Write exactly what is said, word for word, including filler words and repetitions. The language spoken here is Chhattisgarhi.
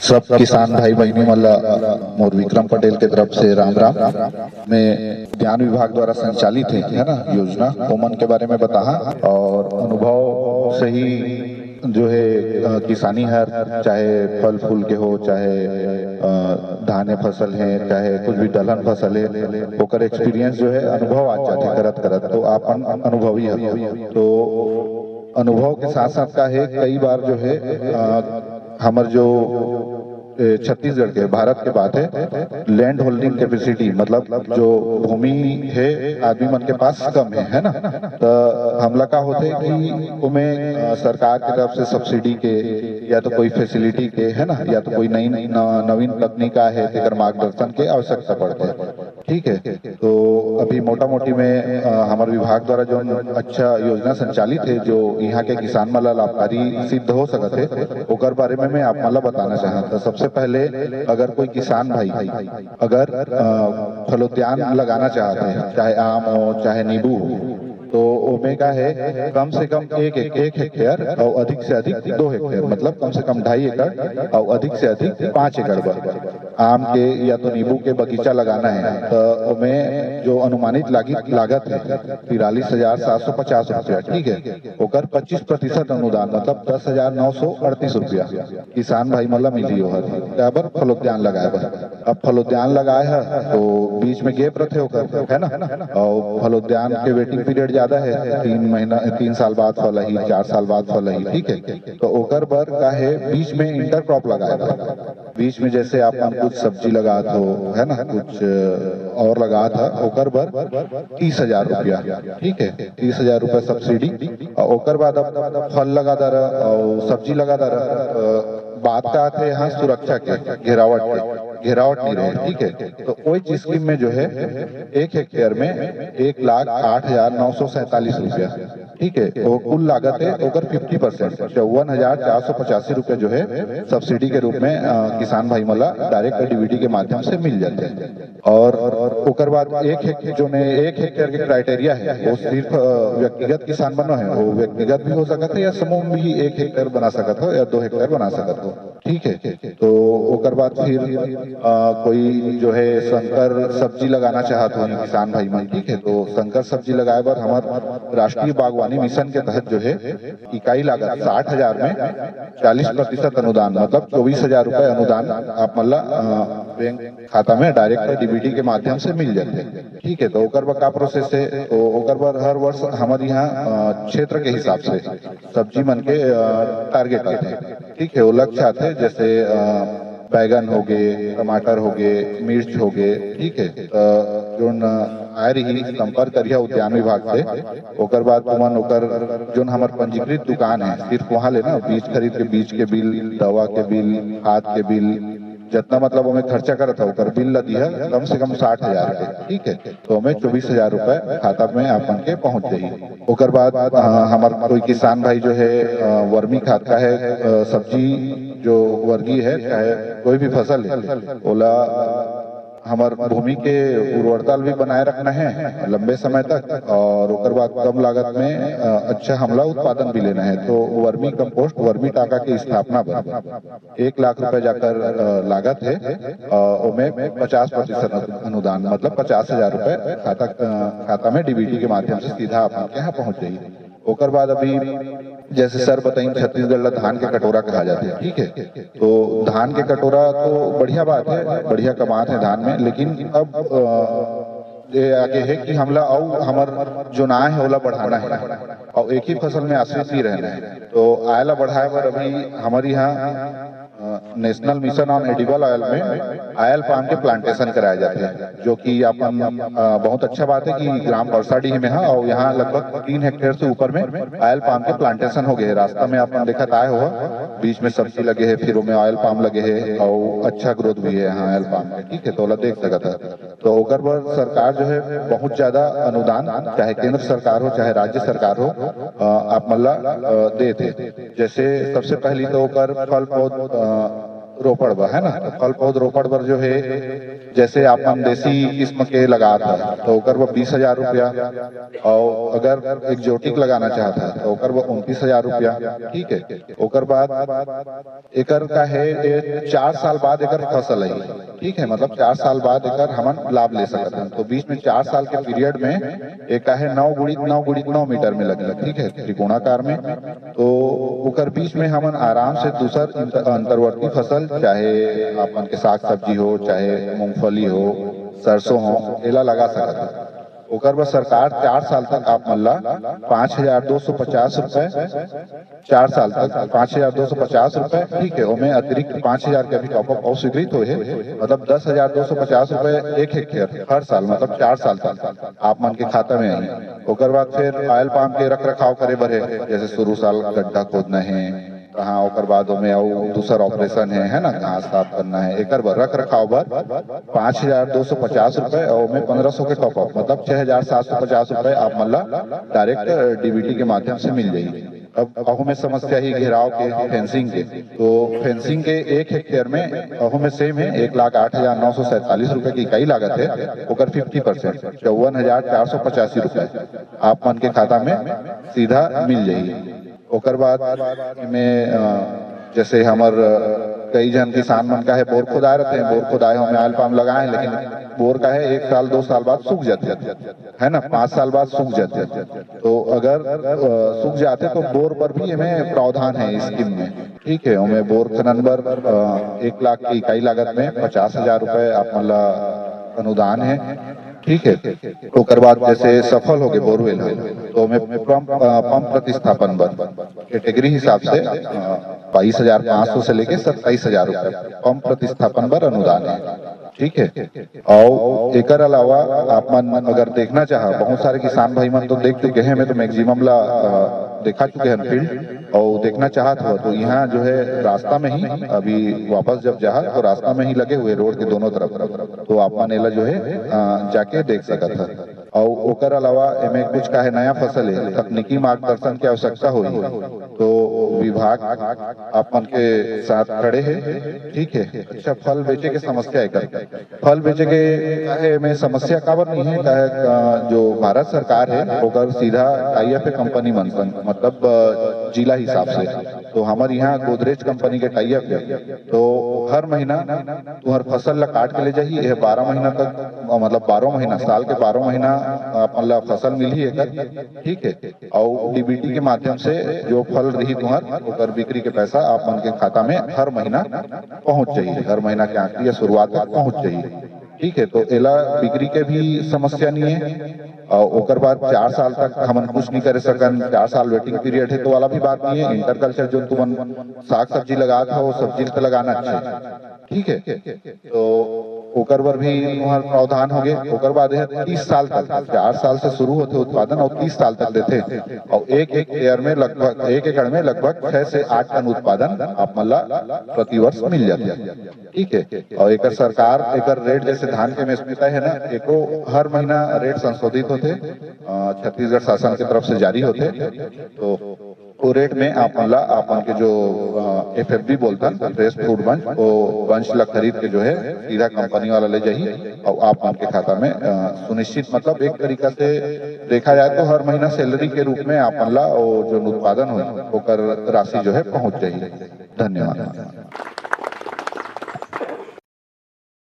सब किसान भाई बहिनी मन ला मोर विक्रम पटेल के तरफ से राम राम। मैं उद्यान विभाग द्वारा संचालित है, है ना, योजना, ओमन के बारे में बताहा। और अनुभव से ही जो है, अ, किसानी हर, चाहे फल फूल के हो, चाहे, अ, धान फसल है, चाहे कुछ भी दलहन फसल है, ओकर एक्सपीरियंस जो है, अनुभव आ जाथे करत करत, तो आप अन-, अनुभवी हो। तो अनुभव के साथ साथ का है, कई बार जो है, अ, हमर जो, ए, छत्तीसगढ़ के, भारत के बात है, लैंड होल्डिंग कैपेसिटी, मतलब जो भूमि है आदमी मन के पास कम है, है ना? तो हमला का होथे कि ओमे, अ, सरकार के तरफ से सब्सिडी के या तो कोई फैसिलिटी के, है ना, या तो कोई नई न-, नवीन तकनीक आए है, तेकर मार्गदर्शन के आवश्यकता पड़थे। ठीक है, तो अभी मोटा मोटी में, अ, हमर विभाग द्वारा जो अच्छा योजना संचालित है, जो यहाँ के किसान मन ला लाभकारी सिद्ध हो सकत है, ओकर बारे में मैं आप मन ला बताना चाहत। तो सबसे पहले, अगर कोई किसान भाई अगर, अ, फलोद्यान लगाना चाहत है, चाहे आम हो, चाहे नींबू हो, तो ओमे का है, कम से कम एक, एक, एक हेक्टेयर और अधिक से अधिक दो हेक्टेयर, मतलब कम से कम ढाई एकड़ और अधिक से अधिक पाँच एकड़ बर आम के या तो नींबू के बगीचा लगाना है, तो ओमे जो अनुमानित लागी, लागत है तिरालीस हजार सात सौ पचास रुपया, ठीक है, ओकर पच्चीस प्रतिशत अनुदान, मतलब दस हजार नौ सौ अड़तीस रुपया किसान भाई मन ला मिलही ओहर, काबर, फलोद्यान लगाए बर। अब फलोद्यान लगाए है तो बीच में गैप रथे ओकर, है ना, और फलोद्यान के वेटिंग पीरियड ज्यादा है, तीन महीना, तीन साल बाद फल आही, चार साल बाद फल आही, ठीक है। तो ओकर बर का है, बीच में इंटरक्रॉप लगाए बर, बीच में जैसे आप मन कुछ सब्जी लगात हो, है ना, कुछ और लगात है, ओकर बर तीस हजार रुपया, ठीक है, तीस हजार रुपया सब्सिडी। और ओकर बाद अब फल लगा दरा और सब्जी लगा दरा, अ, बात का आथे यहाँ सुरक्षा के, घेरावट के, घेरावट नहीं रहे, ठीक है। तो ओई स्कीम में जो है, एक हेक्टेयर में एक लाख आठ हजार नौ सौ सैंतालीस रुपया, ठीक है, वो कुल लागत है, ओकर फिफ्टी परसेंट, चौवन हजार चार सौ पचासी रुपया जो है, सब्सिडी के रूप में, अ, किसान भाई मन ला डायरेक्ट डीबीटी के माध्यम से मिल जाथे। और ओकर बाद एक हेक्ट-, जो ने एक हेक्टेयर के क्राइटेरिया है, वो सिर्फ, अ, व्यक्तिगत किसान बनो है, वो व्यक्तिगत भी हो सकत है या समूह भी एक हेक्टेयर बना सकत हो या दो हेक्टेयर बना सकत हो, ठीक है। तो ओकर बाद फिर, अ, कोई जो है संकर सब्जी लगाना चाहत हो किसान भाई मन, ठीक है, तो संकर सब्जी लगाए बर हमर राष्ट्रीय बागवानी मिशन के तहत जो है इकाई लागत साठ हजार में चालीस प्रतिशत अनुदान, मतलब चौबीस हजार रुपए अनुदान आप मन ला, अ, बैंक खाता में डायरेक्ट डीबीटी के माध्यम से मिल जाथे, ठीक है। तो ओकर बर का प्रोसेस है? तो ओकर बर हर वर्ष हमर यहाँ, अ, क्षेत्र के हिसाब से सब्जी मन के, अ, टारगेट आथे, ठीक है, वो लक्ष्य आथे, जैसे, अ, बैगन हो गे, टमाटर हो गे, मिर्च हो गे, ठीक है। तो जोन आए रही संपर्क करिहा उद्यान विभाग से, ओकर बाद तुमन ओकर जोन हमर पंजीकृत दुकान है, सिर्फ वहाँ ले ना बीज खरीद के, बीज के बिल, दवा के बिल, खाद के बिल, जितना मतलब ओमे खर्चा करत है, ओकर बिल ला दिहा, कम से कम साठ हजार के, ठीक है। तो ओमे चौबीस हजार रुपए खाता में आप मन के पहुंच जाही। ओकर बाद, अ, हमर कोई किसान भाई जो है, अ, वर्मी खाद का है, अ, सब्जी जो वर्गी है, चाहे कोई भी फसल है, ओला हमर भूमि के उर्वरता भी बनाए रखना है लंबे समय तक, और ओकर बाद कम लागत में, अ, अच्छा हमला उत्पादन भी लेना है। तो वर्मी कंपोस्ट, वर्मी टाका के स्थापना बर एक लाख रुपए जाकर, अ, लागत है, अ, ओमे पचास प्रतिशत अनुदान, मतलब पचास हजार रुपए खाता, अ, खाता में डीबीटी के माध्यम से सीधा आप मन के यहाँ पहुंच जाही। ओकर बाद अभी जैसे सर बताइन, छत्तीसगढ़ ला धान के कटोरा कहा जाथे, ठीक है, तो धान के कटोरा तो बढ़िया बात है, बढ़िया कमात है धान में, लेकिन अब, अ, ये आगे है कि हमला अउ हमर जो आय है ओला बढ़ाना है, और एक ही फसल में आश्रित नहीं रहना है। तो आय ला बढ़ाए बर अभी हमर यहाँ, अ, national mission on edible oil में ऑयल पाम के प्लांटेशन कराए जाथे, जो कि अपन, अ, बहुत अच्छा बात है कि ग्राम परसाडीह में है और यहाँ लगभग तीन हेक्टेयर से ऊपर में ऑयल पाम के प्लांटेशन हो गए है। रास्ता में अपन देखत आए हो, बीच में सब्जी लगे है, फिर ओमे ऑयल पाम लगे है और अच्छा ग्रोथ भी है यहाँ ऑयल पाम में, ठीक है, तो ओला देख सकत है। तो ओकर बर सरकार जो है बहुत ज्यादा अनुदान, चाहे केंद्र सरकार हो, चाहे राज्य सरकार हो, अ, आप मन ला, अ, देत हे। जैसे सबसे पहली तो ओकर फल पौध-, अ, रोपड़ बर, है ना? तो फल पौध रोपड़ बर जो है, जैसे आप मन देसी किस्म के लगात है तो ओकर बर बीस हजार रुपया, और अगर एक्जोटिक लगाना चाहत है तो ओकर बर उनतीस हजार रुपया। ठीक है, ओकर बाद एकर का है, ये चार साल बाद एकर फसल आई, ठीक है, मतलब चार साल बाद एकर हमन लाभ ले सकत हन। तो बीच में चार साल के पीरियड में एक का है नौ गुणित नौ गुणित नौ मीटर में लगी, ठीक है, त्रिकोणाकार में। तो ओकर बीच में हमन आराम से दूसर इंत-, अंतर्वर्ती फसल, चाहे आप मन के साग सब्जी हो, चाहे मूंगफली हो, सरसों हो, एला लगा सकत हन। ओकर बर सरकार चार साल तक आप मन ला पाँच हजार दो सौ पचास रुपए, चार साल तक पाँच हजार दो सौ पचास रुपए, ठीक है, ओमे अतिरिक्त पाँच हजार के अभी टॉपअप और स्वीकृत होए हे, मतलब दस हजार दो सौ पचास रुपए एक हेक्टेयर हर साल, मतलब चार साल तक आप मन के खाता में आई। ओकर बाद फिर ऑयल पाम के रख रखाव करे बर है, जैसे शुरू साल गड्ढा खोदना है, हाँ, ओकर बाद ओमे अउ दूसर ऑपरेशन है, है ना, घास साफ करना है, एकर बर रख रखाव बर पाँच हजार दो सौ पचास रुपए और ओमे पन्द्रह सौ के टॉपअप, मतलब छह हजार सात सौ पचास रुपए आप मन ला डायरेक्ट डीबीटी के माध्यम से मिल जाही। अब अहू में समस्या ही घेराव के, फेंसिंग के, तो फेंसिंग के एक हेक्टेयर में अहू में सेम है, एक लाख आठ हजार नौ सौ सैंतालीस रुपए की इकाई लागत है, ओकर फिफ्टी परसेंट, चौवन हजार चार सौ पचासी रुपए आप मन के खाता में सीधा मिल जाही। ओकर बाद में, अ, जैसे हमर, अ, कई झन किसान मन का है, बोर खोदाए रहते हैं, बोर खोदाए हो, ऑयल पाम लगाए हैं, लेकिन बोर का है, एक साल, दो साल बाद सूख जाते हैं, है ना, पाँच साल बाद सूख जाते हैं। तो अगर, अ, सूख जाते तो बोर पर भी एमे प्रावधान है इस स्कीम में, ठीक है। ओमे बोर खनन बर, अ, एक लाख की इकाई लागत में पचास हजार रुपए आप मन ला अनुदान है, ठीक है। ओकर बाद जैसे सफल हो गए बोरवेल है, तो ओमे पंप, अ, पंप प्रतिस्थापन बर कैटेगरी हिसाब से, अ, बाईस हजार पाँच सौ से लेके सत्ताईस हजार रुपए पंप प्रतिस्थापन बर अनुदान है, ठीक है। और एकर अलावा आप मन अगर देखना चाह, बहुत सारे किसान भाई मन तो देख चुके हैं, मैं तो मैक्सिमम ला, अ, देखा चुके हैं फील्ड, और देखना चाहत हो तो यहाँ जो है रास्ता में ही, अभी वापस जब जाहा तो रास्ता में ही लगे हुए रोड के दोनों तरफ, तो आप मन एला जो है, अ, जाके देख सकत है। और ओकर अलावा एमे कुछ काहे नया फसल है, तकनीकी मार्गदर्शन की आवश्यकता होही तो विभाग आप मन के साथ खड़े है, ठीक है। अच्छा, फल बेचे के समस्या है कर, फल बेचे के काहे में समस्या काबर नहीं है, काहे, अ, जो भारत सरकार है ओकर सीधा टाई अप है कंपनी मन संग, मतलब, अ, जिला हिसाब से। तो हमर यहाँ गोदरेज कंपनी के टाई अप है, तो हर महीना तुहर फसल ला काट के ले जाही, यह बारह महीना तक, अ, मतलब बारह महीना, साल के बारह महीना आप मन ला फसल मिलही एकर, ठीक है। और डीबीटी के माध्यम से जो फल रही तुहर, ओकर बिक्री के पैसा आप मन के खाता में हर महीना पहुंच जाही, हर महीना के आखिरी या शुरुआत तक पहुंच जाही, ठीक है। तो एला बिक्री के भी समस्या नहीं है। और ओकर बाद चार साल तक हमन कुछ नहीं करे सकन, चार साल वेटिंग पीरियड है, तो वाला भी बात नहीं है। इंटरकल्चर जो तुमन साग सब्जी लगात हो, सब्जी तो लगाना अच्छा है, ठीक है। तो ओकर बर भी तुहर प्रावधान हो गए। ओकर बाद यह तीस साल तक, चार साल से शुरू होते उत्पादन और तीस साल तक देते, और एक एक एकड़ में लगभग, एक एकड़ में लगभग छह से आठ टन उत्पादन आप मन ला प्रतिवर्ष मिल जाते, ठीक है। और एकर सरकार, एकर रेट जैसे धान के में तय है ना, एको हर महीना रेट संशोधित होते, अ, छत्तीसगढ़ शासन की तरफ से जारी होते। तो वो रेट में आप मन ला, आप मन के जो, अ, एफएफबी बोलथन, फ्रेश फ्रूट बंच, वो बंच ला खरीद के जो है सीधा कंपनी वाला ले जाही और आप मन के खाता में, अ, सुनिश्चित, मतलब एक तरीका से देखा जाए तो हर महीना सैलरी के रूप में आप मन ला वो जो उत्पादन हो ओकर राशि जो है पहुंच जाही। धन्यवाद।